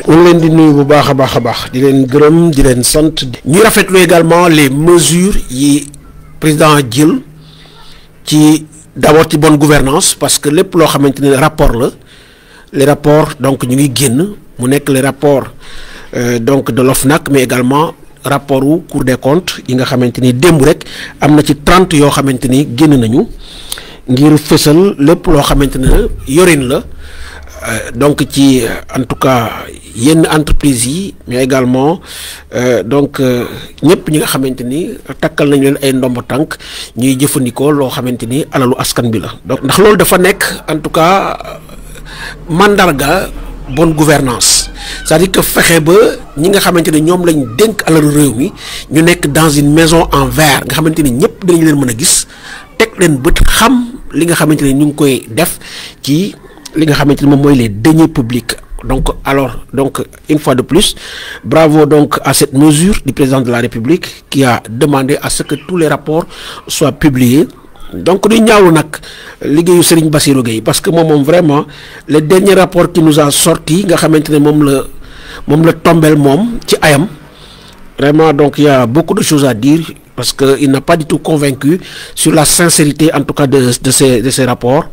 On leen di nuyu bu baax a baax di leen gërëm di leen sant. ñuy rafetlu également les mesures yi président jël ci d'abord ci bonne gouvernance parce que lépp loo xamante ne rapport la les rapports donc ñu ngi génn mu nekk les rapports donc de l'OFNAC mais également rapport wu Cour des comptes yi nga xamante ni démb rek am na ci 30 yoo xamante ni génn nañu ngir fësal lépp loo xamante ne yorin la. Donc ci en tout cas yenn entreprises yi mais également donc ñëpp ñi nga xamante ni takkal nañu leen ay ndombo tànk ñuy jëfandikoo loo xamante ni alalu askan bi la. donc ndax loolu dafa nekk en tout cas mandarga bonne gouvernance c'est-à-dire que fexe ba ñi nga xamante ne ñoom lañ dénk alalu réew mi ñu nekk dans une maison en verre nga xamante ni ñëpp dinañ leen mën a gis teg leen bët xam li nga xamante ne ñu ngi koy def ci. li nga xamante ni moom mooy les deniers publics donc alors donc une fois de plus bravo donc à cette mesure du président de la République qui a demandé à ce que tous les rapports soient publiés donc du ñaawlu nag liggéeyu Serigne Bassirou Gueye parce que moom vraiment le dernier rapport qui nous a sorti nga xamante ne moom la tombel moom ci ayam vraiment donc il y a beaucoup de choses à dire parce que il n'a pas du tout convaincu sur la sincérité en tout cas de ces rapports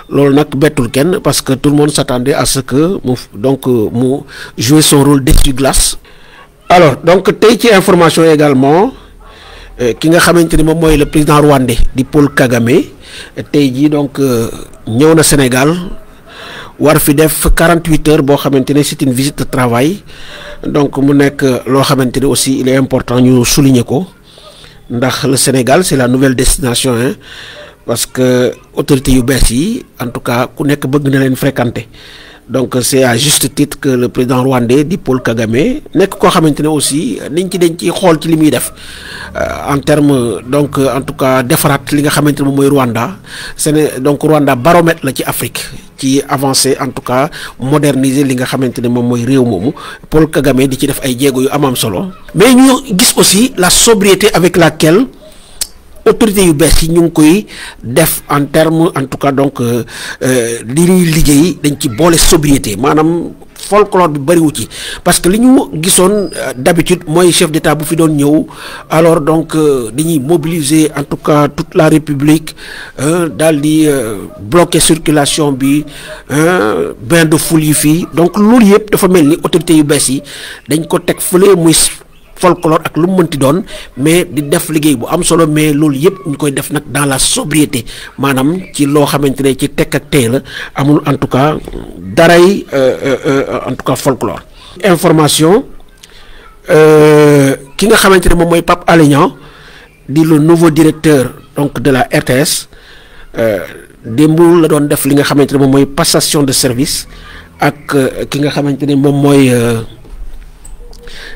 loolu nag bettul kenn parce que tout le monde s'attendait à ce que mu jouer son rôle d'essuie-glace. Alors donc tey ci information également ki nga xamante ni moom mooy le président rwandais di Paul Kagame tey jii donc ñëw na Sénégal war fi def 48 heures boo xamante ne c'est une visite de travail donc mu nekk loo xamante ni aussi il est important ñu souligner ko. ndax le Sénégal c'est la nouvelle destination hein parce que autorités yu bees yi en tout cas ku nekk bëgg na leen fréquenter donc c'est à juste titre que le président rwandais di Paul Kagame nekk koo xamante ne aussi dañ ci xool ci li muy def en terme donc en tout cas defaraat li nga xamante ne moom mooy Rwanda donc Rwanda baromètre la ci Afrique ci avancé en tout cas moderniser li nga xamante ne moom mooy réew moomu Paul Kagame di ci def ay jéego yu am solo. mais ñu gis aussi la sobriété avec laquelle autorités yu bees yi ñu ngi koy def en terme en tout cas donc li ñuy liggéey dañ ci boole sobriété maanaam folklore bi bëriwu ci parce que li ñu gisoon d'habitude mooy chef d'État bu fi doon ñëw alors donc dañuy mobiliser en tout cas toute la République daal di bloquer circulation bi bain de foule yi fii donc loolu yëpp dafa mel ni autorités yu bees yi dañ ko teg fële muy folklore ak lu mu mënti doon mais di def liggéey bu am solo mais loolu yëpp ñu koy def nag dans la sobriété maanaam ci loo xamante ne ci tekk ak tey la amul en tout cas daray en tout cas folklore. information ki nga xamante ne moom mooy Pape Alé Niang di le nouveau directeur donc de la RTS démb la doon def li nga xamante ne moom mooy passation de service ak ki nga xamante ne moom mooy.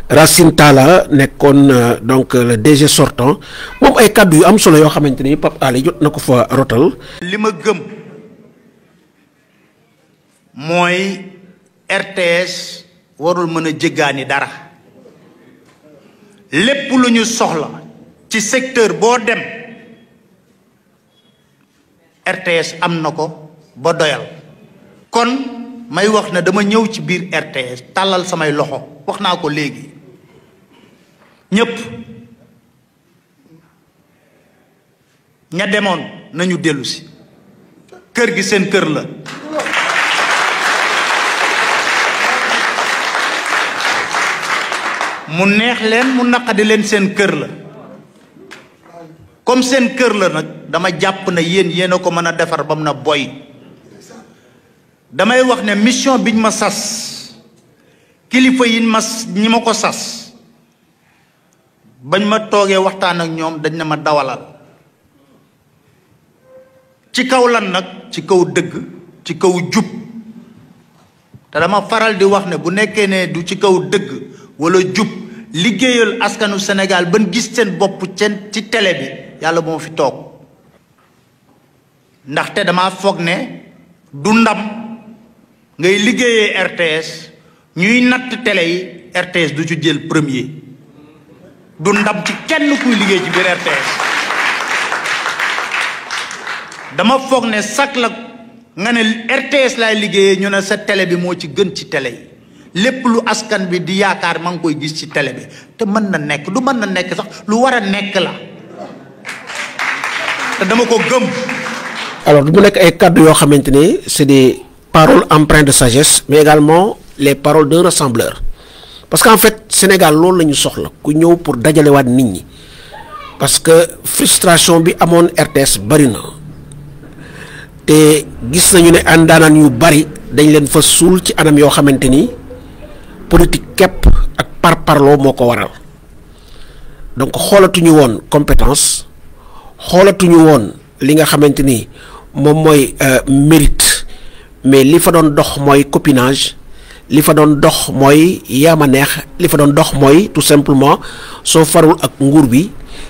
Racine Talla nekkoon donc le DG sortant moom ay kàddu yu am solo yoo xamante ni Pape Alé jot na ko fa rotal. li ma gëm mooy RTS warul mën a jéggaani dara lépp lu ñu soxla ci secteur boo dem RTS am na ko ba doyal kon may wax ne dama ñëw ci biir RTS tàllal samay loxo wax naa ko léegi ñépp ña demoon nañu dellu si kër gi seen kër la mu neex leen mu naqadi leen seen kër la comme seen kër la nag dama jàpp na yéen a ko mën a defar ba mu na boy damay wax ne mission biñ ma sas kilifa yi ñi ma ko sas bañ ma toogee waxtaan ak ñoom dañ ne ma dawalal ci kaw lan nag ci kaw dëgg ci kaw jub te dama faral di wax ne bu nekkee ne du ci kaw dëgg wala jub liggéeyal askanu Sénégal ban gis seen bopp ci télé bi yàlla moo fi toog ndaxte dama foog ne du ndam ngay liggéeyee RTS ñuy natt télé yi RTS du ci jël premier du ndam ci kenn kuy liggéey ci biir RTS dama foog ne sax la nga ne RTS laay liggéeyee ñu ne sa télé bi moo ci gën ci télé yi lépp lu askan bi di yaakaar maa ngi koy gis ci télé bi te mën na nekk du mën na nekk sax lu war a nekk la te dama ko gëm. alors du mu nekk ay kàddu yoo xamante ne c'est des paroles empreintes de sagesse mais également les paroles d'un rassembleur parce qu'en fait Sénégal loolu la ñu soxla ku ñëw pour dajalewaat nit ñi parce que frustration bi amoon RTS bari na te gis nañu ne àndaanaan yu bari dañ leen fa suul ci anam yoo xamante ni politique képp ak parparloo moo ko waral donc xoolatuñu woon compétence xoolatuñu woon li nga xamante ni moom mooy mérite mais li fa doon dox mooy copinage li fa doon dox mooy yaama neex li fa doon dox mooy tout simplement soo farul ak nguur bi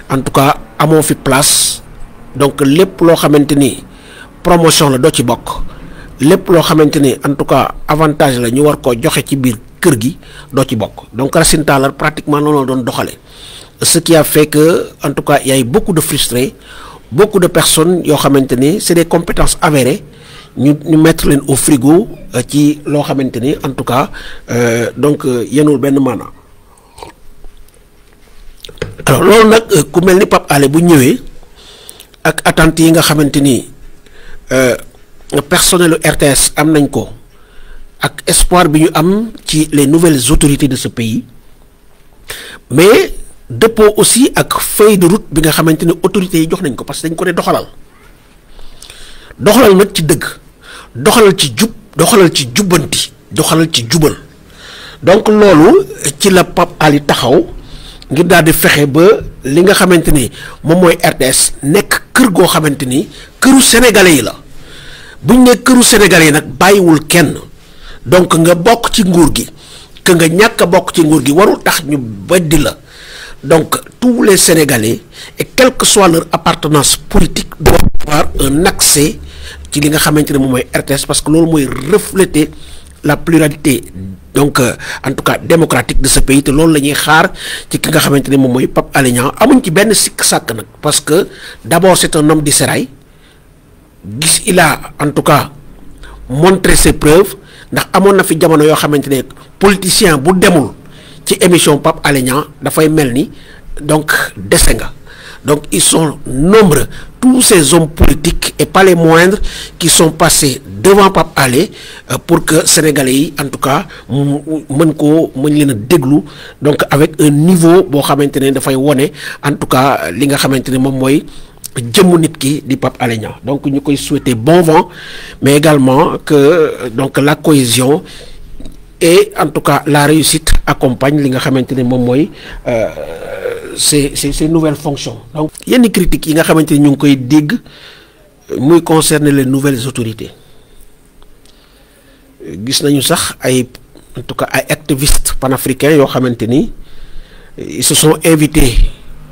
en tout cas amoo fi place donc lépp loo xamante ni promotion la doo ci bokk lépp loo xamante ni en tout cas avantage la ñu war koo joxe ci biir kër gi doo ci bokk donc Racine Talla pratiquement noonu la doon doxale ce qui a fait que en tout cas il y a eu beaucoup de frustrés beaucoup de personnes yoo xamante ni c'est des compétences avérées ñu mettre leen au frigo ci loo xamante ni en tout cas donc yenul benn maanaam alors loolu nag ku mel ni Pape Alé bu ñëwee ak attentes yi nga xamante ni personnelu RTS am nañ ko ak espoir bi ñu am ci les nouvelles autorités de ce pays mais dëppoo aussi ak feuille de route bi nga xamante ni autorités yi jox nañ ko parce que dañ ko ne doxalal nag ci dëgg doxalal ci jub doxalal ci jubbanti doxalal ci jubal donc loolu ci la Pape Alé taxaw ngir daal di fexe ba li nga xamante ni moom mooy RTS nekk kër goo xamante ni këru sénégalais yi la buñ ne këru sénégalais yi nag bàyyiwul kenn donc nga bokk ci nguur gi que nga ñàkk a bokk ci nguur gi warul tax ñu beddi la donc tous les sénégalais et quelle que soit leur appartenance politique doivent avoir un accès ci li nga xamante ne moom mooy RTS parce que loolu mooy refléter la pluralité donc en tout cas démocratique de ce pays te loolu la ñuy xaar ci ki nga xamante ne moom mooy Pape Alé Niang amuñ ci benn sikk sàkk nag parce que d'abord c'est un homme du sérail gis il a en tout cas montré ses preuves ndax amoon na fi jamono yoo xamante ne politicien bu demul ci émission Pape Alé Niang dafay mel ni donc dese nga donc ils sont nombreux tous ces hommes politiques et pas les moindres qui sont passés devant Pape Alé pour que sénégalais yi en tout cas mën leen a déglu donc avec un niveau boo xamante ne dafay wone en tout cas li nga xamante ne moom mooy jëmmu nit ki di Pape Alé Niang donc ñu koy souhaiter bon vent mais également que donc la cohésion et en tout cas la réussite accompagne li nga xamante ne moom mooy ces nouvelles fonctions donc yenn critiques yi nga xamante ni ñu ngi koy dégg muy concerner les nouvelles autorités gis nañu sax ay en tout cas ay activistes panafricains yoo xamante ni ils se sont invités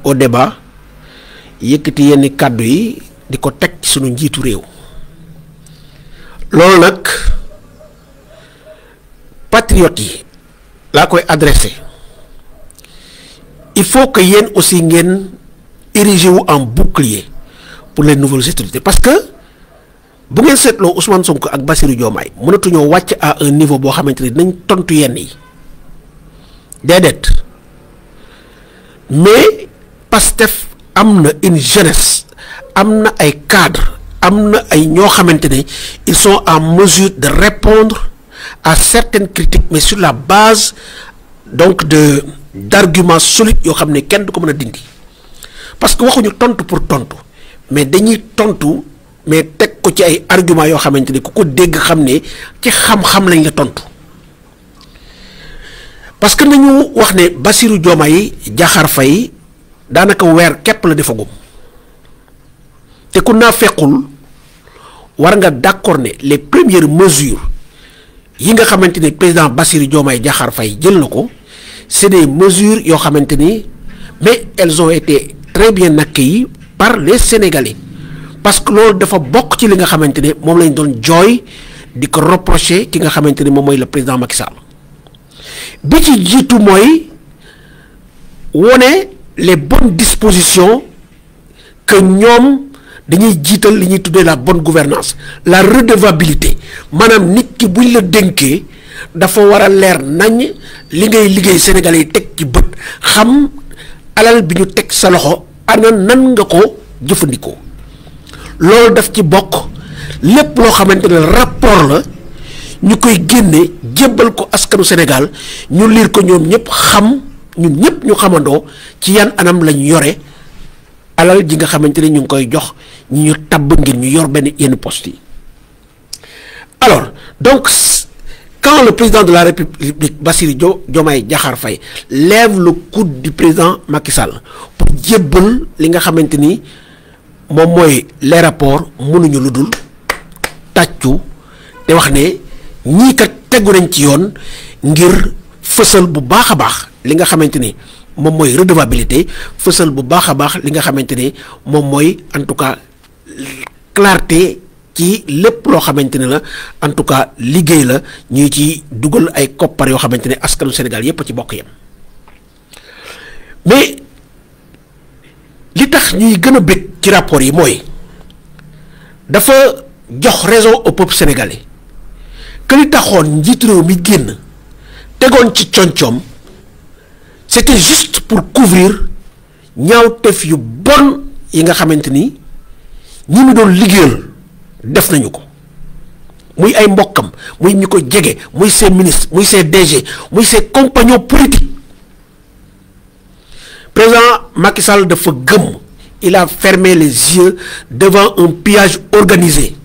au débat yëkkati yenn kàddu yi di ko teg ci sunu njiitu réew loolu nag patriotes yi laa koy adressé il faut que yéen aussi ngeen érigé wu en bouclier pour les nouvelles autorités parce que bu ngeen seetloo Ousmane Sonko ak Bassirou Diomaye mënatuñoo wàcc à un niveau boo xamante ni dinañ tontu yenn yi déedéet mais Pastef am na une jeunesse am na ay cadres am na ay ñoo xamante ne ils sont en mesure de répondre à certaines critiques mais sur la base donc d'arguments solides yoo xam ne kenn du ko mën a dindi parce que waxuñu tontu pour tontu mais dañuy tontu mais teg ko ci ay arguments yoo xamante ne ku ko dégg xam ne ci xam-xam lañ la tontu parce que nañu wax ne Bassirou Diomaye Diakhar Faye daanaka weer képp la defagum te ku naa fekkul war nga d'accord ne les premières mesures yi nga xamante ni président Bassirou Diomaye Diakhar Faye jël na ko c'est des mesures yoo xamante ni mais elles ont été très bien accueillies par les Sénégalais parce que loolu dafa bokk ci li nga xamante ne moom lañ doon jooy di ko reprocher ki nga xamante ni moom mooy le président Macky Sall bi ci jiitu mooy wone les bonnes dispositions que ñoom dañuy jiital li ñuy tuddee la bonne gouvernance la redevabilité maanaam nit ki buñ la dénkee dafa war a leer nañ li ngay liggéey Sénégalais yi teg ci bët xam alal bi ñu teg sa loxo ana nan nga ko jëfandikoo loolu daf ci bokk lépp loo xamante ne rapport la ñu koy génne jébbal ko askanu Sénégal ñu liir ko ñoom ñëpp xam ñun ñëpp ñu xamandoo ci yan anam lañ yore alal ji nga xamante ne ñu ngi koy jox ñi ñu tabb ngir ñu yor benn yenn poste yi. Alors donc quand le président de la République Bassirou Diomaye Diakhar Faye lève le coude du président Macky Sall pour jébbal li nga xamante ni moom mooy les rapports mënuñu lu dul tàccu te wax ne ñii kat tegu nañ ci yoon ngir fësal bu baax a baax li nga xamante ni moom mooy redevabilité fësal bu baax a baax li nga xamante ni moom mooy en tout cas clarté ci lépp loo xamante ne la en tout cas liggéey la ñuy ci dugal ay koppar yoo xamante ne askanu Sénégal yépp a ci bokk yem mais li tax ñuy gën a bëgg ci rapport yi mooy dafa jox raison au peuple sénégalais que li taxoon njiitu réew mi génn tegoon ci coñcoom c'était juste pour couvrir ñaawteef yu bon yi nga xamante ni ñi mu doon liggéeyal def nañu ko muy ay mbokkam muy ñu ko jege muy ses ministres muy ses DG muy ses compagnons politiques président Macky Sall dafa gëm il a fermé les yeux devant un pillage organisé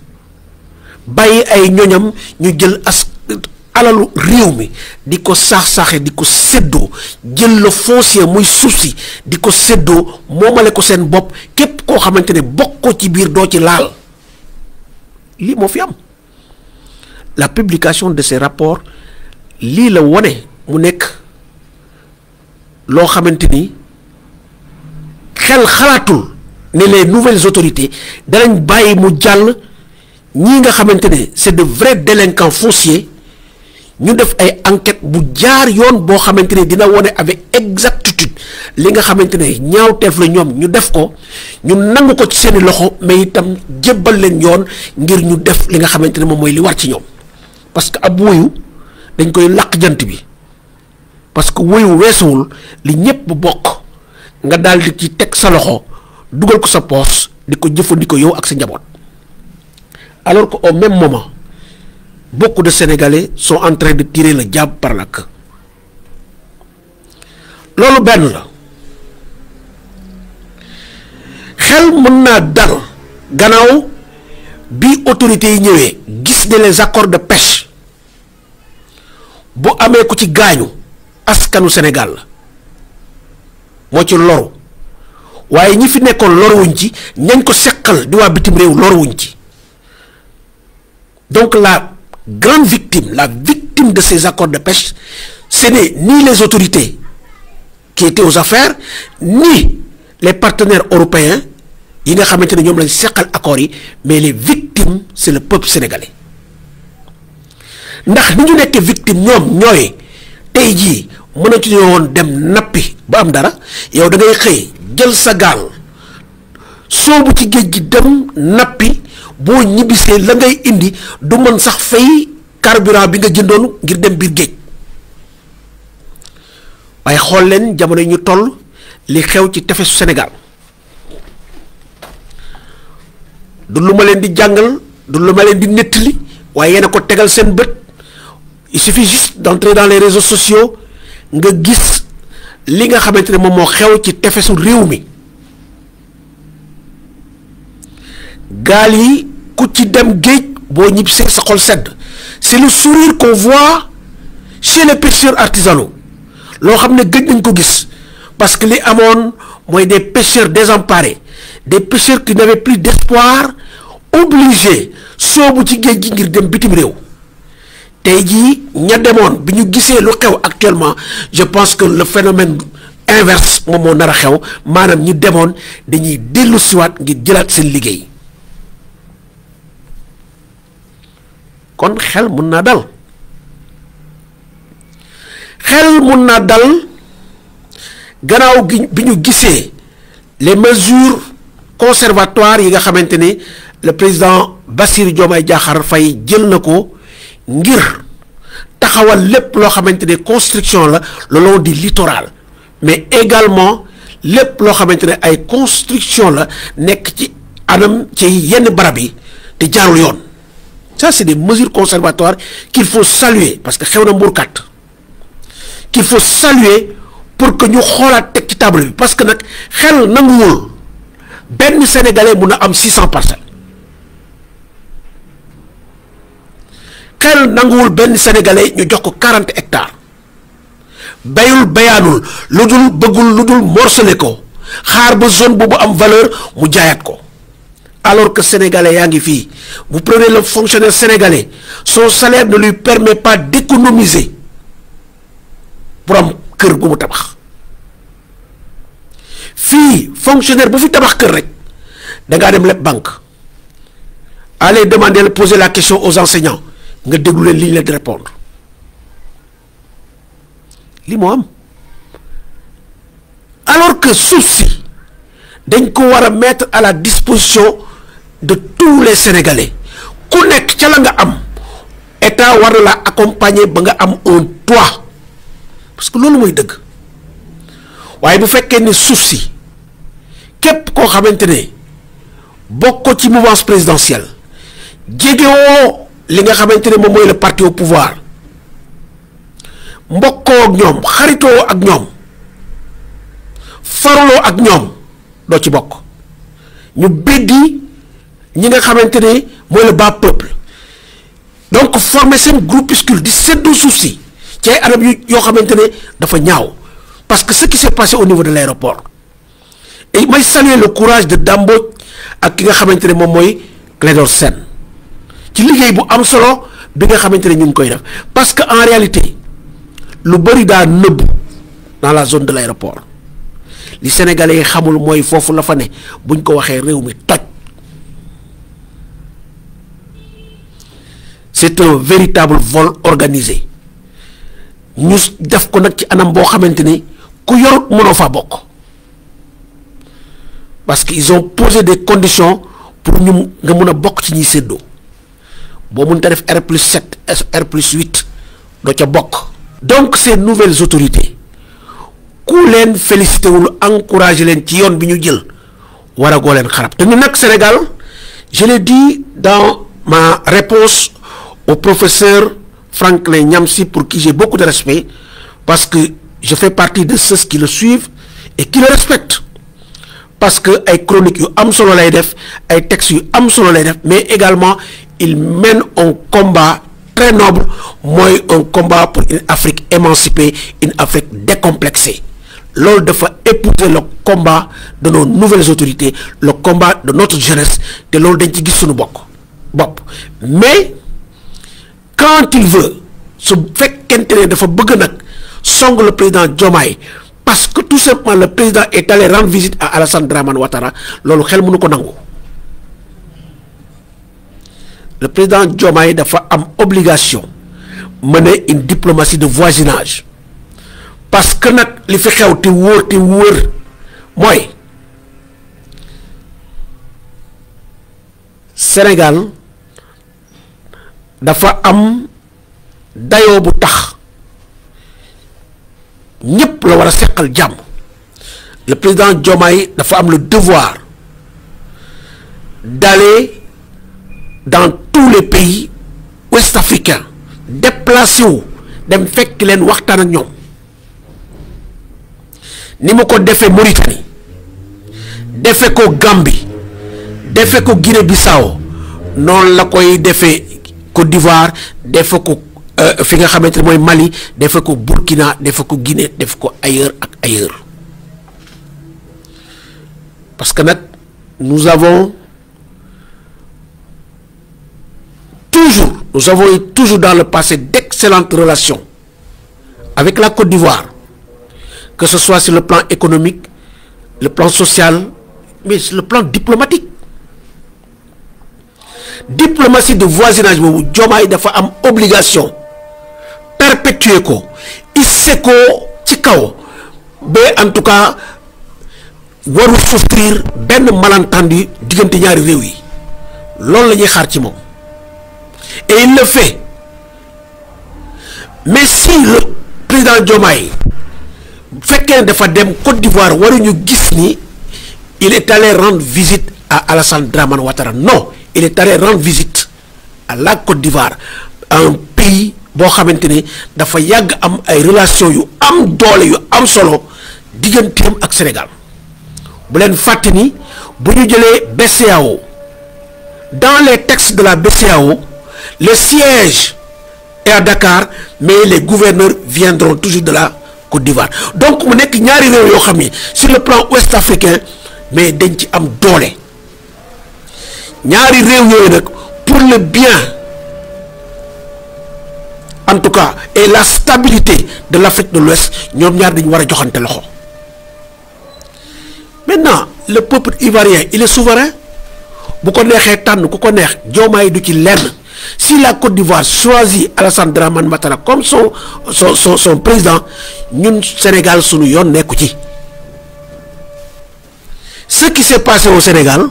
bàyyi ay ñoñam ñu jël alalu réew mi di ko saax-saaxe di ko séddoo jël le foncier muy suuf si di ko séddoo moomale ko seen bopp képp koo xamante ne bokkoo ci biir doo ci laal lii moo fi am la publication de ces rapports lii la wone mu nekk loo xamante ni xel xalaatul ne les nouvelles autorités danañ bàyyi mu jàll ñii nga xamante ne c'est de vrais délinquants fonciers ñu def ay enquête bu jaar yoon boo xamante ne dina wone avec exactitude li nga xamante ne ñaawteef la ñoom ñu def ko ñu nangu ko ci seeni loxo mais itam jébbal leen yoon ngir ñu def li nga xamante ne moom mooy li war ci ñoom parce que ab woyu dañ koy làq jant bi parce que woyu weesuwul li ñépp bokk nga daal di ci teg sa loxo dugal ko sa poos di ko jëfandikoo yow ak sa njaboot alors qu'au même moment beaucoup de Sénégalais sont en train de tirer le diable par la queue loolu benn la xel mën naa dal gannaaw bi autorités yi ñëwee gis ne les accords de pêche bu amee ku ci gaañu askanu Sénégal la moo ci loru waaye ñi fi nekkoon loruwuñ ci ñañ ko seqal di waa bitim réew loruwuñ ci donc la grande victime, la victime de ces accords de pêche, ce n'est ni les autorités qui étaient aux affaires, ni les partenaires européens, yi nga xamante ne ñoom lañ seqal accords yi, mais les victimes c'est le peuple sénégalais. ndax ni ñu nekkee victime ñoom ñooy tey jii mënatuñu woon dem nappi ba am dara yow da ngay xëy jël sa gaal soobu ci géej gi dem nappi. boo ñibbisee la ngay indi du mën sax fay carburant bi nga jëndoon ngir dem biir géej waaye xool leen jamono yi ñu toll li xew ci tefesu Sénégal du lu ma leen di jàngal du lu ma leen di nettali waaye yéen a ko tegal seen bët il suffit juste d'entrer dans les réseaux sociaux nga gis li nga xamante ne moom moo xew ci tefesu réew mi gaal yi ku ci dem géej boo ñibbisee sa xol sedd c'est le sourire qu'on voit chez les pêcheurs artisanaux loo xam ne gëj nañ ko gis parce que li amoon mooy des pêcheurs désemparés des pêcheurs qui n'avaient plus d'espoir obligés soobu ci géej gi ngir dem bitim réew tey jii ña demoon bi ñu gisee lu xew actuellement je pense que le phénomène inverse moom moo nar a xew maanaam ñi demoon dañuy dellu siwaat ngir jëlaat seen liggéey kon xel mun naa dal gannaaw gi bi ñu gisee les mesures conservatoires yi nga xamante ne le président Bassirou Diomaye Diakhar Faye jël na ko ngir taxaw taxawal lépp loo xamante ne construction la le long du littoral mais également lépp loo xamante ne ay construction la nekk ci anam ci yenn barab yi te jaarul yoon ça c'est des mesures conservatoires qu'il faut saluer parce que xew na mburkat qu'il faut saluer pour que ñu xoolaat teg ci table bi parce que nag xel nanguwul benn sénégalais mun a am 600 parcelles xel nanguwul benn sénégalais ñu jox ko 40 hectares bayul bayaanul lu dul bëggul lu dul morcelé ko xaar ba zone boobu am valeur mu jaayaat ko alors que sénégalais yaa ngi fii vous prenez le fonctionnaire sénégalais son salaire ne lui permet pas d'économiser pour am kër gu mu tabax fii fonctionnaire bu fi tabax kër rek da ngaa dem leb banque allez demander poser la question aux enseignants nga déglu leen li ñu leen di répondre li moo am alors que suuf si dañ ko war a mettre à la disposition de tous les sénégalais ku nekk ca la nga am état war na la accompagner ba nga am un toit parce que loolu mooy dëgg waaye bu fekkee ni suuf si képp koo xamante ne bokk ci mouvance présidentielle jegewoo li nga xamante ne moom mooy le parti au pouvoir mbokkoo ak ñoom xaritoo ak ñoom faruloo ak ñoom doo ci bokk ñu beddi ñi nga xamante ne mooy le bas peuple donc former seen groupuscule di seddu suuf si ci ay anam yoo xamante ne dafa ñaaw parce que ce qui s'est passé au niveau de l'aéroport et may saluer le courage de Dambodj ak ki nga xamante ne moom mooy Clédor Sène ci liggéey bu am solo bi nga xamante ne ñu ngi koy def parce que en réalité lu bëri daa nëbb dans la zone de l'aéroport li sénégalais yi xamul mooy foofu la fa ne buñ ko waxee réew mi toj c'est un véritable vol organisé ñu def ko nag ci anam boo xamante ni ku yorut mënoo faa bokk parce que ils ont posé des conditions pour ñu nga mun a bokk ci ñuy séddoo boo mun ta def R+7 R+8 doo ca bokk donc ces nouvelles autorités ku leen félicité wul encouragé leen ci yoon bi ñu jël war a goo leen xarab te ñu nag Sénégal je l'ai dit dans ma réponse au professeur Franklin Nyamsi pour qui j'ai beaucoup de respect parce que je fais partie de ceux qui le suivent et qui le respectent parce que ay chroniques yu am solo lay def ay textes yu am solo lay def mais également il mène un combat très noble mooy un combat pour une Afrique émancipée une Afrique décomplexée loolu dafa épouser le combat de nos nouvelles autorités le combat de notre jeunesse te loolu dañ ci gis suñu bopp mais quand il veut su fekkente ne dafa bëgg nag song le président Diomaye parce que tout simplement le président est allé rendre visite à Alassane Dramane Ouattara loolu xel mënu ko nangu le président Diomaye dafa am obligation mener une diplomatie de voisinage parce que nag li fi xew te wóor mooy Sénégal dafa am dayoo bu tax ñépp la war a seqal jàmm le président Diomaye dafa am le devoir d'aller dans tous les pays ouest-africains déplacé wu dem fekk leen waxtaan ak ñoom ni mu ko defee Mauritanie defe ko Gambie defe ko Guinée-Bissau noonu la koy defee Côte d'Ivoire defe ko fi nga xamante ne mooy Mali defe ko Burkina defe ko Guinée defe ko ailleurs ak ailleurs parce que nag nous avons eu toujours dans le passé d'excellentes relations avec la Côte d'Ivoire que ce soit sur le plan économique le plan social mais sur le plan diplomatique diplomatie de voisinage boobu Diomaye dafa am obligation perpétuer ko isse ko ci kaw ba en tout cas waru souffrir benn malentendu diggante ñaari réew yi loolu la ñuy xaar ci moom et il le fait mais si le président Diomaye fekkee dafa dem Côte d'Ivoire waruñu gis ni il est allé rendre visite à Alassane Dramane Ouattara. Non, il est allé rendre visite à la Côte d'Ivoire, un pays boo xamante ni dafa yàgg am ay relations yu am doole yu am solo digganteem ak Sénégal. bu leen fàtte ni bu ñu jëlee BCEAO, dans les textes de la BCEAO, le siège est à Dakar, mais les gouverneurs viendront toujours de la Côte d'Ivoire. Donc mu nekk ñaari réew yoo xam ni sur le plan ouest africain mais dañ ci am doole ñaari réew yooyu nag pour le bien en tout cas et la stabilité de l'Afrique de l'Ouest ñoom ñaar dañu war a joxante loxo. Maintenant le peuple ivoirien il est souverain bu ko neexee tànn ku ko neex Diomaye du ci lenn. Si la Côte d'Ivoire choisit Alassane Dramane Ouattara comme son président, ñun Sénégal sunu yoon nekku ci. Ce qui s'est passé au Sénégal,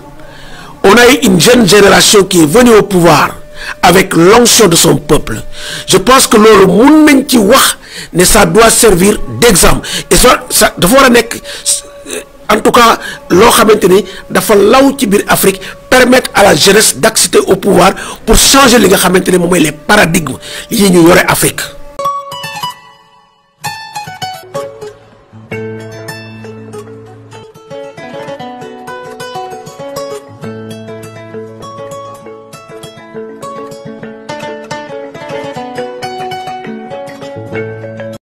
on a eu une jeune génération qui est venue au pouvoir avec l'onction de son peuple. Je pense que loolu mun nañ ci wax ne ça doit servir d'exemple et ça dafa war a nekk en tout cas loo xamante ni dafa law ci biir Afrique. Permettre à la jeunesse d'accéder au pouvoir pour changer li nga xamante ne moom mooy les paradigmes yi ñu yore Afrique.